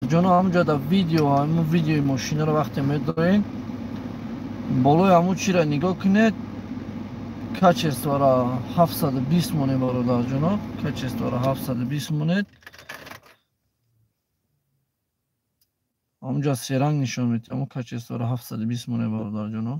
Бародарҷоно, ҳамунҷо дар видео, ҳамун видеои мошинаро вақте медорен, болои ҳамун чиро нигоҳ кунед, качествора 720 монед, бародарҷоно, качествора 720 монед. Ҳамунҷо серанг нишон медиҳад, ҳамун качествора 720 монед, бародарҷоно.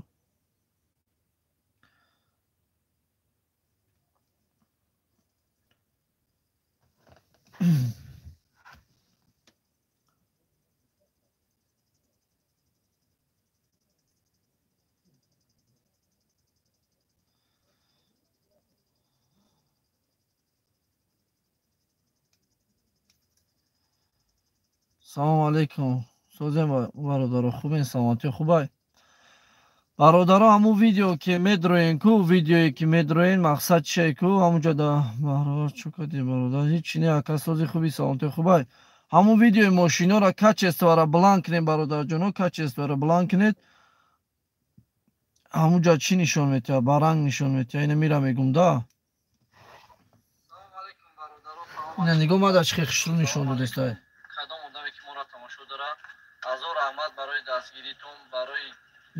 Салому алейкум. Созем бародаро, хубен, саломатӣ хубай? Бародаро, ҳамун видео ки медроен ку, видеое ки медроен, мақсад чие ку, ҳамунҷо да бародар чӯ кардем, бародар, ҳеч не, ака, сози хуби, саломатӣ хубай. Ҳамун видеои мошинора качествора бланк кунед, бародарҷоно, качествора бланк кунед. Ҳамунҷо чӣ нишон метиҳад? Баранг нишон метиҳад. Ина мира мегум да. Ина нигоҳ мада чӣ хушрӯ нишон додестай.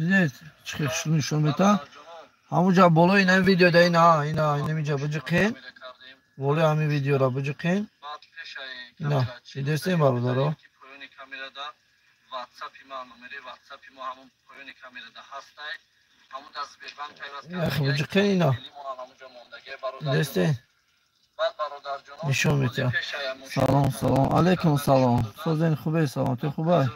Дидед чӣ хушрӯ нишон метиҳад? Ҳамунҷо болои ин видео да ина, ина, инамиҷа биҷиқен. Болои ҳамин видеора биҷиқен. Ина, дидестем, бародаро? Биҷиқен ина. Дидестем? Нишон метиҳад. Салом, салом. Алейкум салом. Созен хубе, саломатӣ хубай?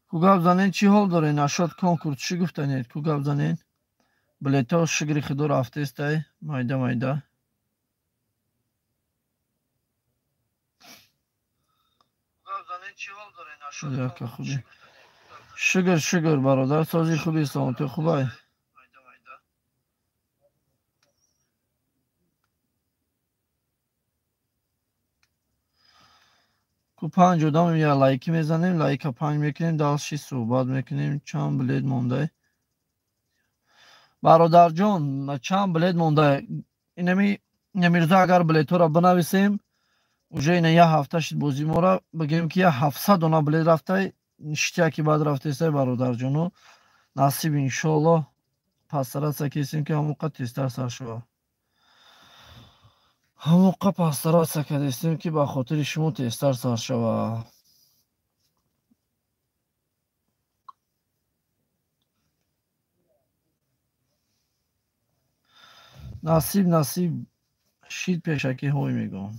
Ку гап занен, чӣ ҳол дорен? Ашод конкурс чӣ гуфтанед? Ку гап занен? Билетҳо шукри худо рафтестай, майда майда. Шукр, шукр, бародар, сози хуби, саломатӣ хубай? Ку панҷ одам я лайки мезанем, лайка панҷ мекунем, дальше суҳбат мекунем. Чанд билет мондай? Бародарҷон, чанд билет мондай? Инами Мирзо агар билетҳоро бинависем, уже ина як ҳафта шид бозӣ мора, бигем ки як 700 дона билет рафтай, ништяки баъд рафтестай, бародарҷоно. Насиб иншоаллоҳ пастараса кесем ки ҳамон қад тезтар сар шавад. Ҳамон қад пастараса кардестем ки ба хотири шумо тезтар сар шавад. Насиб, насиб шид пешакӣ ҳой мегӯм.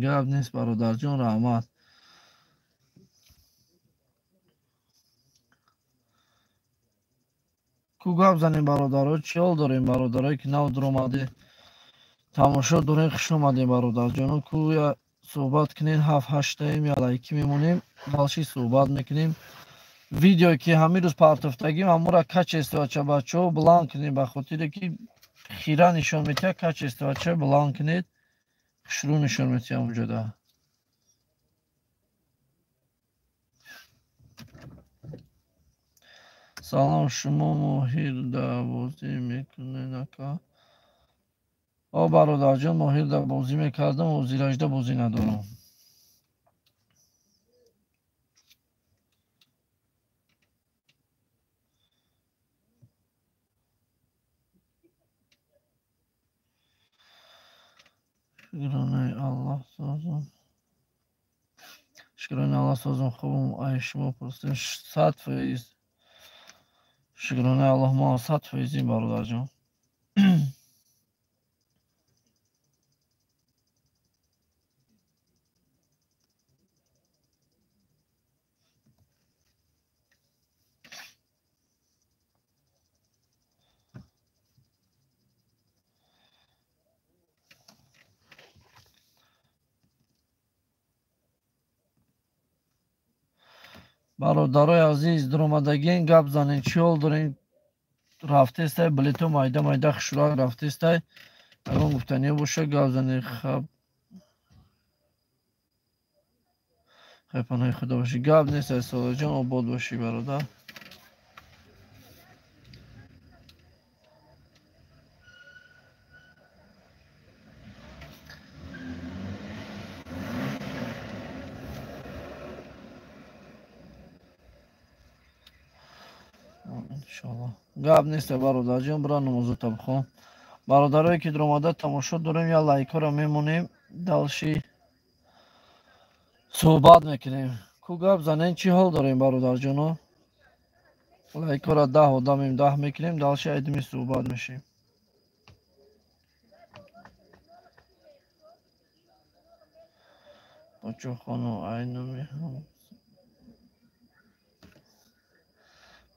Гап нест, бародарҷон, раҳмат. Ку гап занем, бародаро, чӣ ҳол дорем, бародарое ки нав дуромаде, тамошо дорем, хуш омадем, бародарҷоно. Ку я суҳбат кунем, ҳафт ҳаштаем, я лайки мемонем, дальше суҳбат мекунем. Видеое ки ҳамин рӯз партофтагим, ҳамонро качествача бачаҳо бланк кунем, ба хотире ки хира нишон метиҳад, качествача бланк кунед, хушрӯ нишон метиҳад ҳамонҷода. Салом, шумо моҳир да бозӣ мекунед, ака? О, бародарҷон, моҳир да бозӣ мекардам, ҳозиражда бозӣ надорам. Шукронаи Аллоҳ созам. Шукронаи Аллоҳ созам, хубам, ай шумо пурсидем 100%. Шукронаи Аллоҳ, мо 100%-им, бародарҷон. Бародарои азиз, дуромадагин гап занен, чӣ ҳол дорем? Рафтестай, билето майда майда хушрак рафтестай. Ягон гуфтаниё боша, гап занед. Хаб хай, паноҳи худо бошӣ. Гап нест, ай Солиҳҷон, обод бошӣ, бародар. Иншоалло. Гап нест, бародарҷон, бира намозата бихон. Бародарое ки дуромада тамошо дорем, я лайкҳоро мемонем, дальше суҳбат мекунем. Ку гап занем, чӣ ҳол дорем, бародарҷоно? Лайкҳоро 10 одамем, 10 мекунем, дальше айдими суҳбат мешем. Бачохону айнуми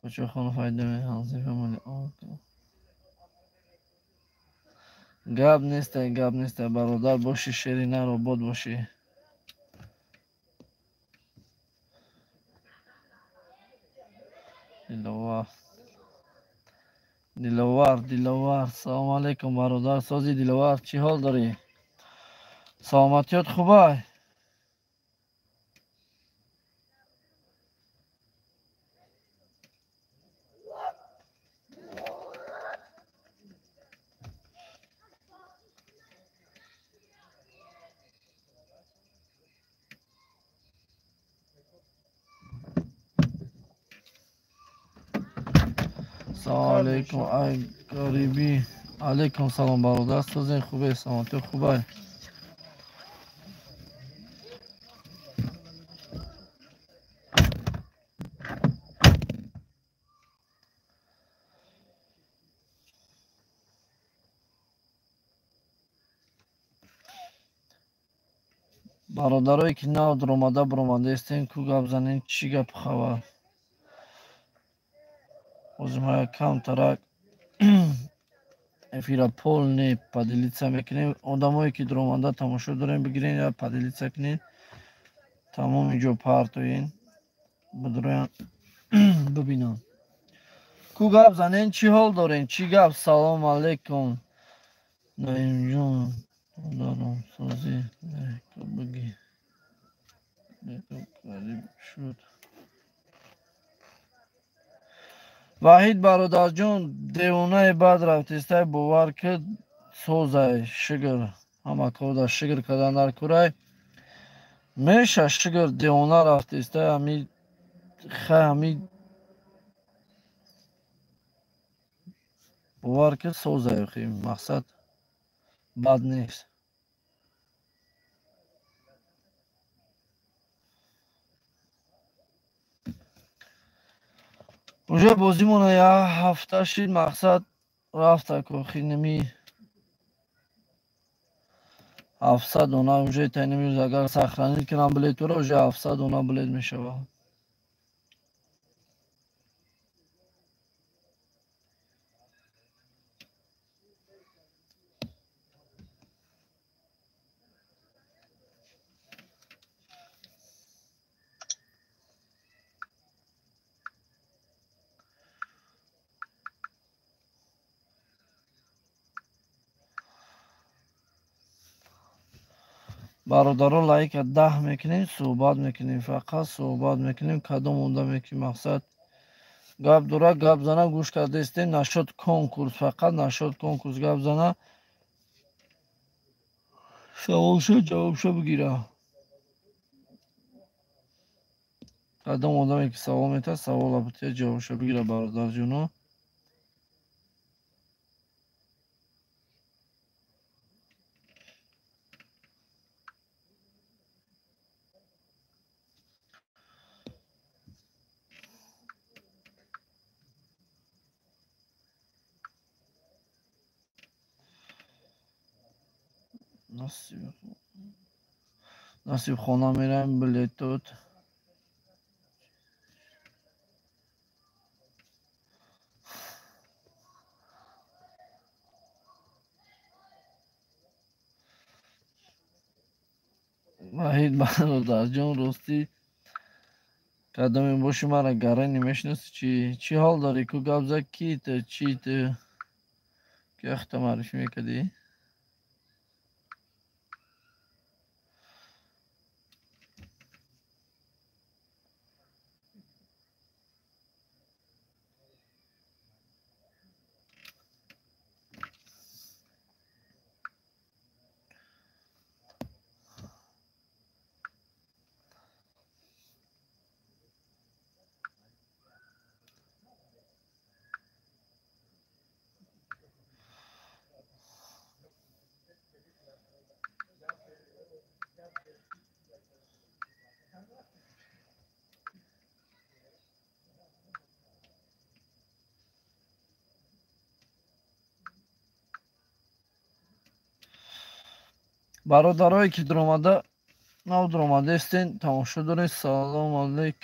Бачохону файдами ҳанзифамони. Гап нестай, гап нестай, бародар, боши, шери нар, обод бошӣ. Диловар, Диловар, Диловар, салому алейкум, бародар, сози Диловар, чӣ ҳол дорӣ? Саломатиёт хубай? Салом алейкум, ай ғарибӣ. Алейкум салом, бародар, созен хубе, саломатӣ хубай? Бародарое ки нав дуромада буромадаистем, ку гап занем, чӣ гапу хабар? Ҳозир ма камтарак эфира полный поделиться мекунем. Одамое ки дуромада тамошо дорем, бигирен я поделиться кунед. Тамоми ҷо партоен, бидуроян бибинам. Ку гап занем, чӣ ҳол дорем, чӣ гап? Салом алейкум, Наимҷон, даром созӣ, лайка бигӣ. Қариб шуд. Ваҳид бародарҷон, девонаи бад рафтистай, бовар кид, созай, шигр, ҳама корда шигр кардан дар курай. Меша шигр девона рафтистай, ҳами хай ҳами бовар кид, созай, мақсад бад нест. Уже бозимона як ҳафта шид, мақсад рафта кохинами 700 дона уже тайнами, агар сохранить кунам билетура, уже 700 дона билет мешавад. Бародаро, лайка 10 мекунем, суҳбат мекунем, фақат суҳбат мекунем. Кадом одаме ки мақсад гап дора, гап зана, гӯш кардаистем. Нашод конкурс, фақат нашод конкурс гап зана, саволшо ҷавобшо бигира. Кадом одаме ки савол метаҳад, савола бития, ҷавобшо бигира, бародарҷоно. Насибхона мераем, билетот. Ваҳид бародарҷон, ростӣ кадоме боши, мара гарани мешиноси, чӣ? Чӣ ҳол дорӣ? Ку гап зад, ки ту, чӣ ту? Ки ахта маърифӣ мекардӣ? Бародарое ки дуромада нав дуромадаестен, тамошо доред. Салом алейк.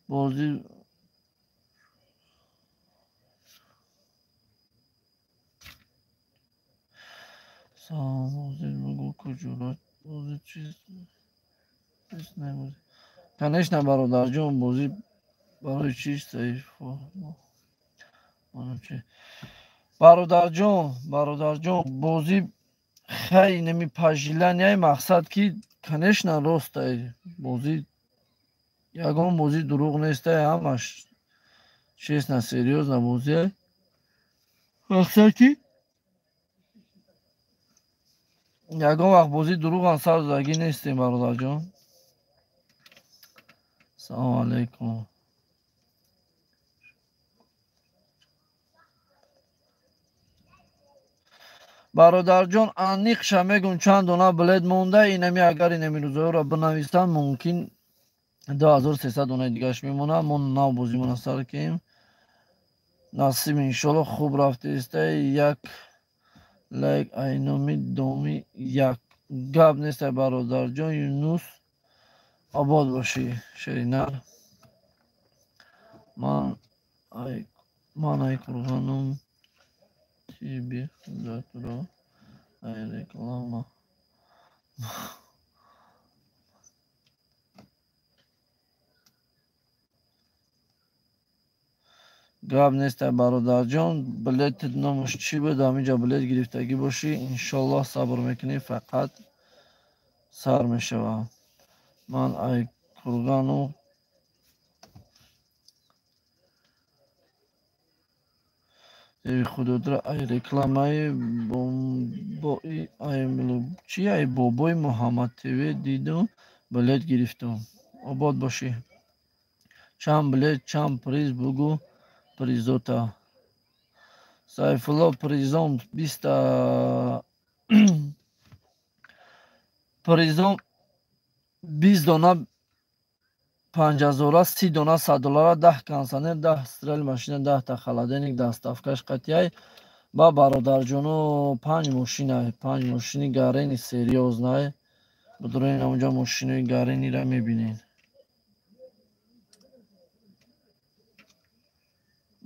Бозӣ салом, бозӣ бугу куҷура бозӣ чиз небозӣ. Конечно, бародарҷон, бозӣ барои чиз бародарҷон, бародарҷон, бозӣ хай неми пожелания мақсад ки конечно ростай бозӣ, ягон бозӣ дурӯғ нестай, ҳамаш честно серьёзно бозӣ. Мақсад ки ягон вақт бозӣ дурӯғам сар додагӣ нестем, бародарҷон. Салому алайкум. Бародарҷон, аниқша мегум чанд дона билет монда, инами агар инами рӯзоро бинависам, мумкин 2300 донаи дигаш мемонад. Мо нав бозимона сар кунем. Насиб иншолло хуб рафтаистай. Як лайк айноми доми як гап нестай, бародарҷон. Юнус обод бошӣ, шеринар. Ман ай Қурғоном тиби худатро ай реклама. Гап нестай, бародарҷон. Билетит номаш чӣ буд? Ҳаминҷа билет гирифтагӣ бошӣ, иншоллоҳ сабр мекунӣ, фақат сар мешавад. Ман ай Қурғону худотро ай рекламаи бомбои ай чи ай бобои Муҳаммад ТВ дидум, билет гирифтум. Обод бошӣ. Чанд билет, чанд приз бугу призота. Сайфулло, призом биста призом 20 дона 5000, 30 дона 100 доллара, 10 консанер, 10 стрел машина, 10 та холодильник, доставкаш қатъяй. Ба бародарҷоно 5 мошина, 5 мошини гарени серьёзнай. Бидурен онҷа мошинои гаренира мебинед.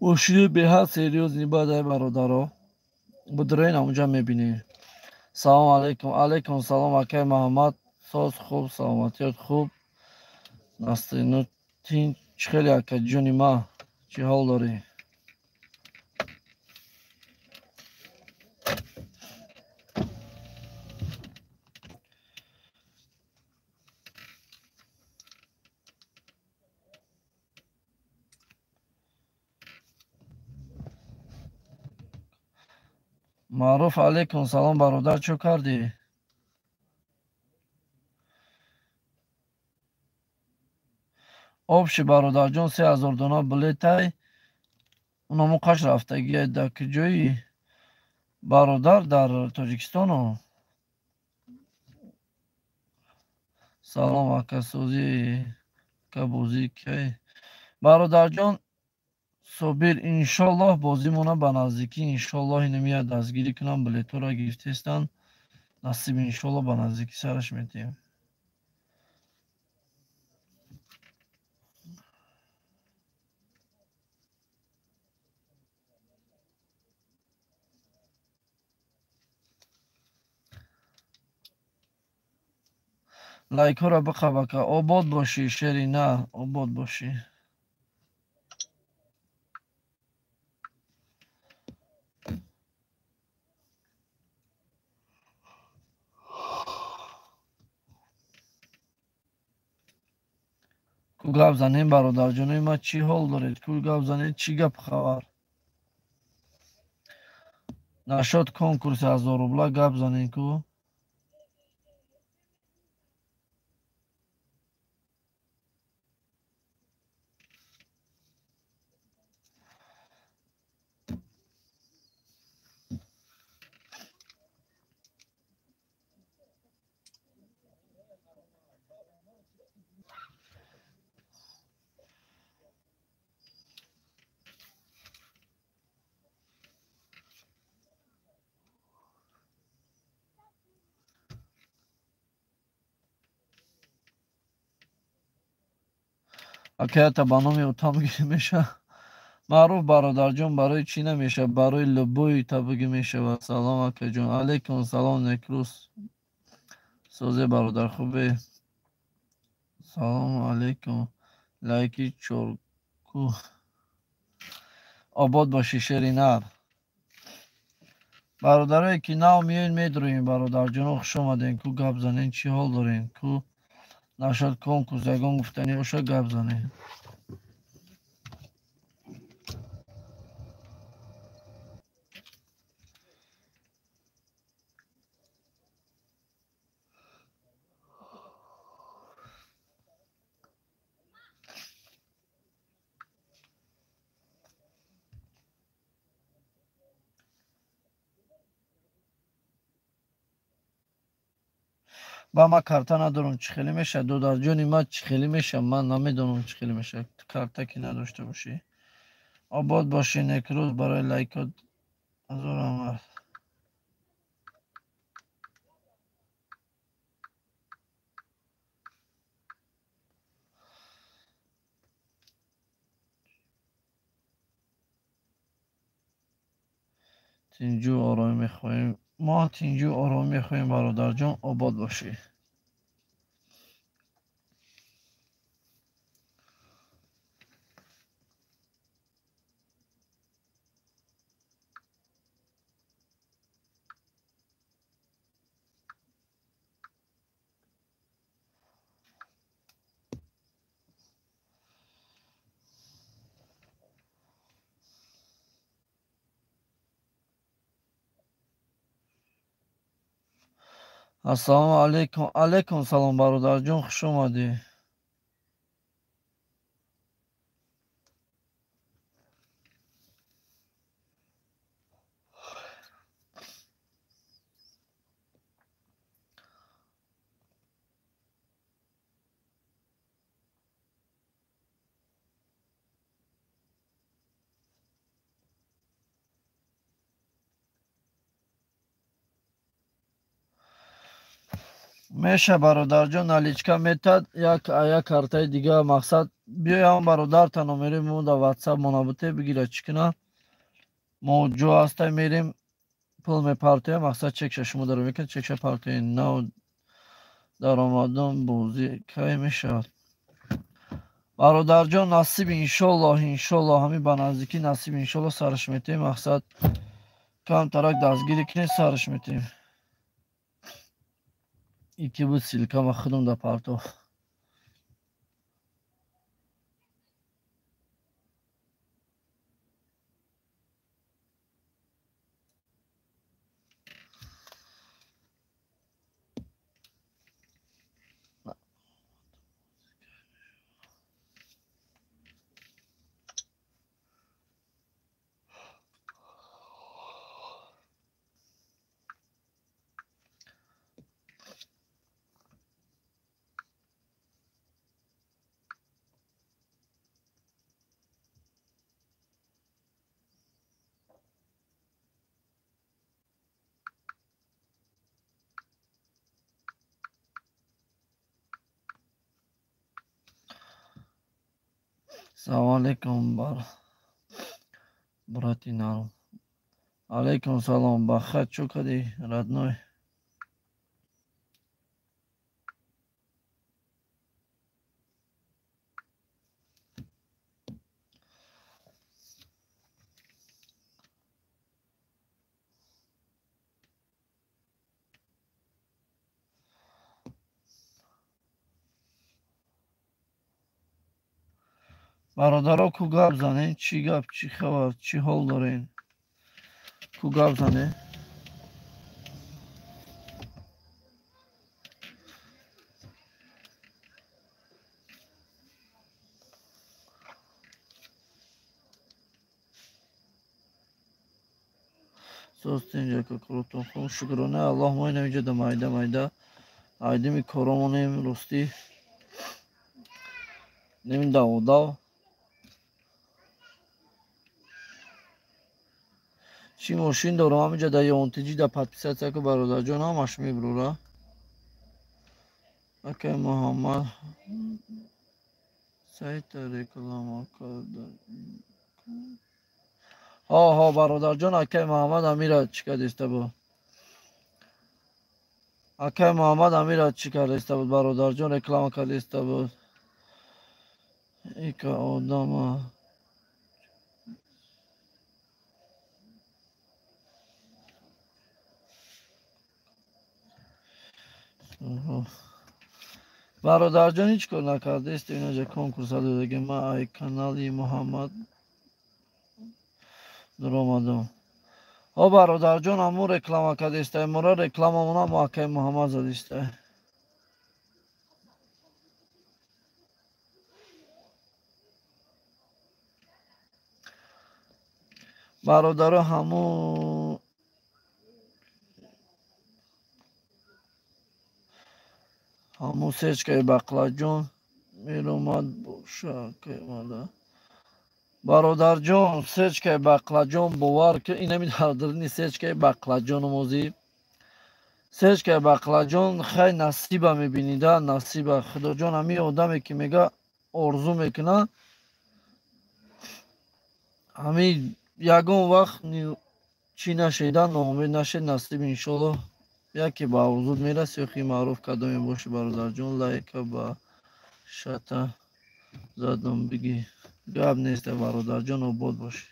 Мошини беҳад серьёзни бадай бародаро. Бидурен онҷа мебинед. Салом алейкум. Алейкум салом, акай Муҳаммад. Соз хуб, саломатиёт хуб. Насринутин чӣ хеле акаҷони ма, чӣ ҳол дорӣ? Маъруф, алейкум салом, бародар, чӣ кардӣ? Обши бародарҷон 3000 дона билетай. Унамо қаш рафтагия дар куҷои бародар? Дар Тоҷикистону. Салом акасозӣ, ака бозӣ кай? Бародарҷон Собир, иншоллоҳ бозимона ба наздикӣ, иншоллоҳ инамия дастгирӣ кунам, билетҳоро гирифтестанд. Насиб иншоллоҳ ба наздикӣ сараш метиҳем. Лайкҳоро биқабака. Обод бошӣ, шерина, обод бошӣ. Ку гап занем, бародарҷонои ма, чӣ ҳол доред? Ку гап занед, чӣ гап хабар? Нашод конкурси 1000 рубла гап занем ку. Акаята ба номи отам гирӣ меша. Маъруф бародарҷон, барои чӣ намеша? Барои любой та бигӣ мешавад. Салом акаҷон. Алейкум салом, Некрӯз. Созе бародар, хубе? Салому алейкум. Лайки чорку. Обод бошӣ, шери нар. Бародарое ки нав миёед, медроем, бародарҷоно, хуш омадем. Ку гап занем, чӣ ҳол дорем? Ку нашад конкурс, ягон гуфтанӣ бошад, гап занем. Ба ман карта надорам, чӣ хеле мешавад? Додарҷони ман, чӣ хеле мешавад? Ман намедонам, чӣ хеле мешавад, карта ки надошта бошӣ. Обод бошӣ, Некрӯз, барои лайкот ҳазор раҳмат. Тинҷу оромӣ мехоҳем. Мо тинҷу оромӣ мехоҳем, бародарҷон, обод бошӣ. Ассалому алейкум. Алейкум салом, бародарҷон, хуш омадӣ. Меша бародарҷон, наличка метад, як картаи дига мақсад биёям бародарта номери мо дар ватсап монабуте бигира, чӣ кунам? Мо ҷо ҳастай, мерем, пул мепартоем, мақсад чекша шумо даро мекунед, чекша партоем. Нав даромадон бозӣ кай мешавад? Бародарҷон, насиб иншоллоҳ, иншоллоҳ, ҳамин ба наздикӣ насиб иншоллоҳ сараш метем, мақсад камтарак дастгирӣ кунед, сараш метем. Ики буд ссылка ма худам да партов. Салому алейкум, брати нарм. Алейкум салом, бахат, чӯ кардӣ, родной? Бародаро, ку гап занен, чӣ гап, чӣ хабар, чӣ ҳол дорен? Ку гап занен? Шукрона Аллоҳ, мо инам инҷа да майда майда айдими коромонем, ростӣ нем даводав. Чӣ мошин дорам ҳаминҷа да ёнтиҷи да подписаться ку, бародарҷон, ҳамаш мебурора. Акай Муҳаммад Сайта реклама карда. Ҳо, ҳо, бародарҷон, акай Муҳаммад Амира чӣ кардиста буд? Акай Муҳаммад Амира чӣ кардиста буд, бародарҷон, реклама кардиста буд. Ика одама. Бародарҷон, ҳеҷ кор накардест, инаҷа конкурса додаги. Ман ай канали Муҳаммад дуромадам. Ҳо, бародарҷон, ҳамун реклама кардестай, мора рекламамона мо акай Муҳаммад задистай. Бародаро, ҳамун сечкаи бақлаҷон меромад боша акай. Бародарҷон, сечкаи бақлаҷон, бовар ки инами дар сечкаи бақлаҷон омозӣ. Сечкаи бақлаҷон хай насиба мебинида, насиба. Худоҷон, ҳамин одаме ки мега орзу мекуна, ҳамин ягон вақт чӣ нашида, ноумед нашед, насиб иншоллоҳ яке ба орзуд мераси. Охи маъруф кадоме боши, бародарҷон, лайка ба шата задам бигӣ. Гап нест, бародарҷон, обод бошӣ.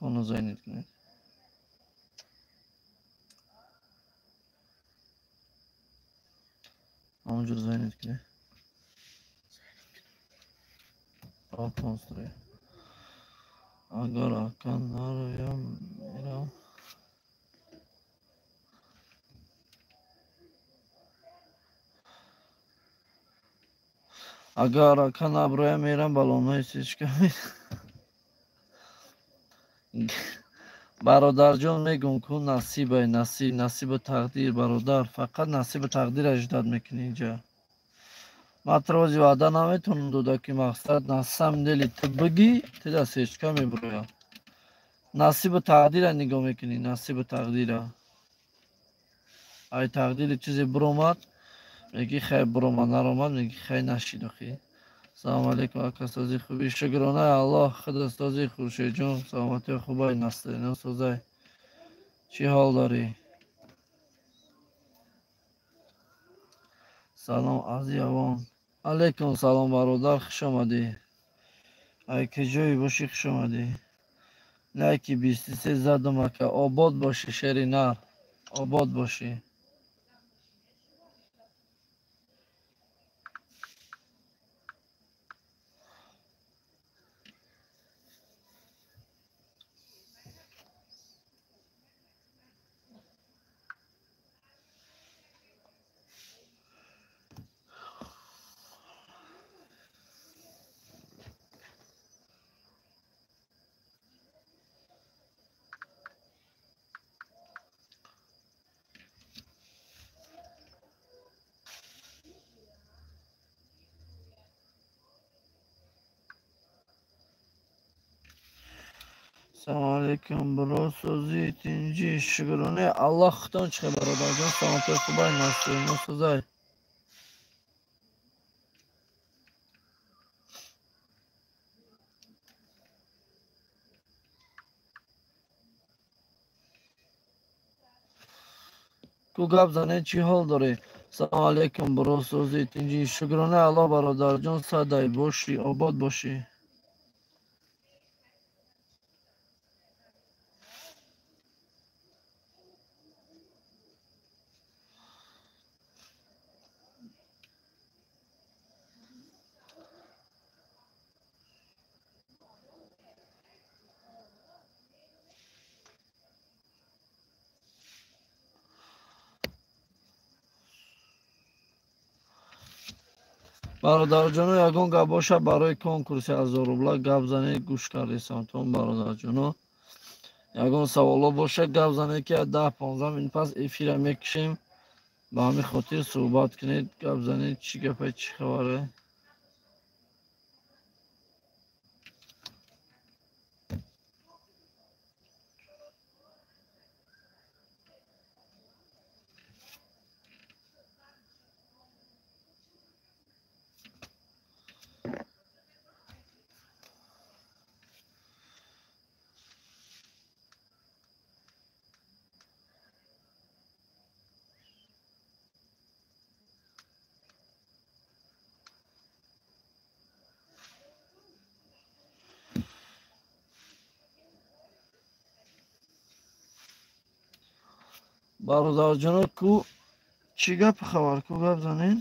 Кону зайнет кунед. Ҳамонҷур зайнет кунед. Конструя. Агар ака нароям, мерам. Агар ака наброям, мерам балонҳои сечка. Бародарҷон, мегум ку насибай, насиб, насибу тақдир, бародар, фақат насибу тақдира ждать мекунӣ инҷа. Ман трози ваъда наметавонам дода ки мақсад на самом деле ту бигӣ, ту да сечка меброяд. Насибу тақдира нигоҳ мекунӣ, насибу тақдира. Ай тақдири чизе биромад, мегӣ хай биромад, наромад, мегӣ хай нашид охи. Салому алейкум, ака, сози хуби, шукронаи Аллоҳ, худо сози, Хуршедҷон, саломатии хубай, насрино созай. Чӣ ҳол дорӣ? Салом аз Явон. Алейкум салом, бародар, хуш омадӣ. Ай куҷое бошӣ, хуш омадӣ. Лайки 23 задам, ака, обод бошӣ, шери нар, обод бошӣ. Салому алейкум, биро, созӣ, тинҷӣ, шукронаи Аллоҳ, худтон чӣ хел, бародарҷон, саломатии хубай, насрино созай. Ку гап занед, чӣ ҳол дорӣ? Салому алейкум, биро, созӣ, тинҷӣ, шукронаи Аллоҳ, бародарҷон, садай бошӣ, обод бошӣ. Бародарҷоно, ягон гап боша барои конкурси 1000 рубла гап занед, гӯш кардесам тон, бародарҷоно. Ягон саволо боша гап занед, ки 10-15 минут пас эфира мекушем. Ба ҳамин хотир суҳбат кунед, гап занед, чӣ гапе, чӣ хабаре. Бародарҷоно, ку чӣ гап хабар, ку гап занед?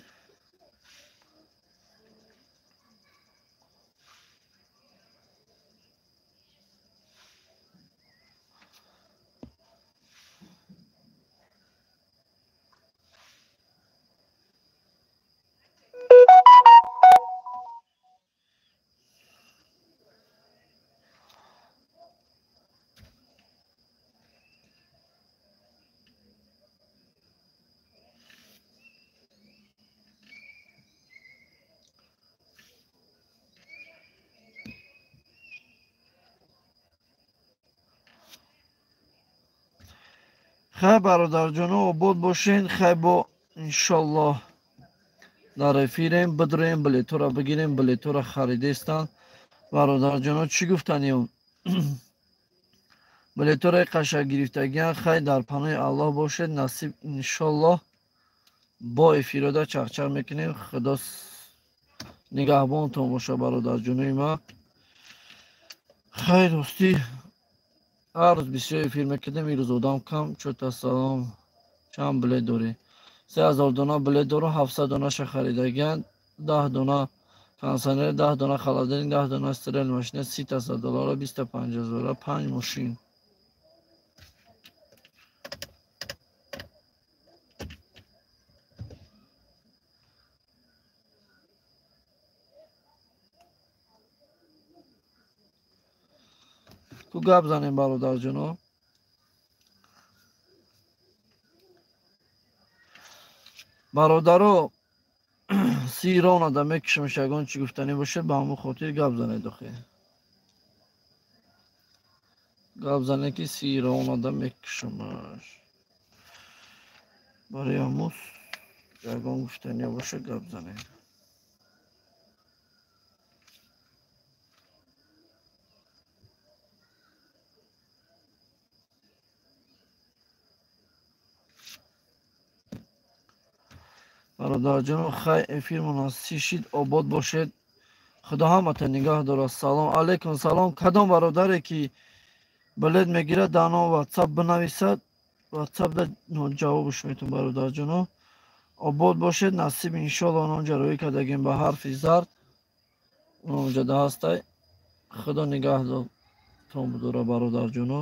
Хай бародарҷоно, обод бошен. Хай бо иншоллоҳ дар эфирем, бидроем, билетҳоро бигирем, билетҳоро харидестанд. Бародарҷоно, чӣ гуфтанем? Билетҳоро қаша гирифтагиян. Хай дар паноҳи Аллоҳ бошед. Насиб иншоллоҳ бо эфирода чақчақ мекунем. Худо нигаҳбонтон боша, бародарҷонои ман. Хай дӯстӣ, ҳар рӯз бисёр эфир мекардем, ирӯз одам кам. Чота салом, чанд билет дорӣ? 3000 дона билет дорам, 700 донаша харидагиян, 10 дона консанер, 10 дона холодильник, 10 дона стрел машина, 30 доллара, 25 ҳазора, 5 мошин. Ку гап занем, бародарҷоно. Бародаро, си ронада мекушамш, ягон чӣ гуфтанӣ бошад, ба ҳамон хотир гап занед. Охе гап занед, ки си ронада мекушамаш. Барои ҳамун ягон гуфтанӣ бошад, гап занед. Бародарҷоно, хай эфир муносиб шид, обод бошед. Худо ҳамата нигаҳ дорад. Салом алейкум, салом. Кадом бародаре ки билет мегирад, дар ном ватсап бинависад, ватсапда ҷавобш метун. Бародарҷоно, обод бошед. Насиб иншолло онҷа рӯй кардагем ба ҳарфи зард, онҷа ҳастай. Худо нигаҳ дортон будора, бародарҷоно.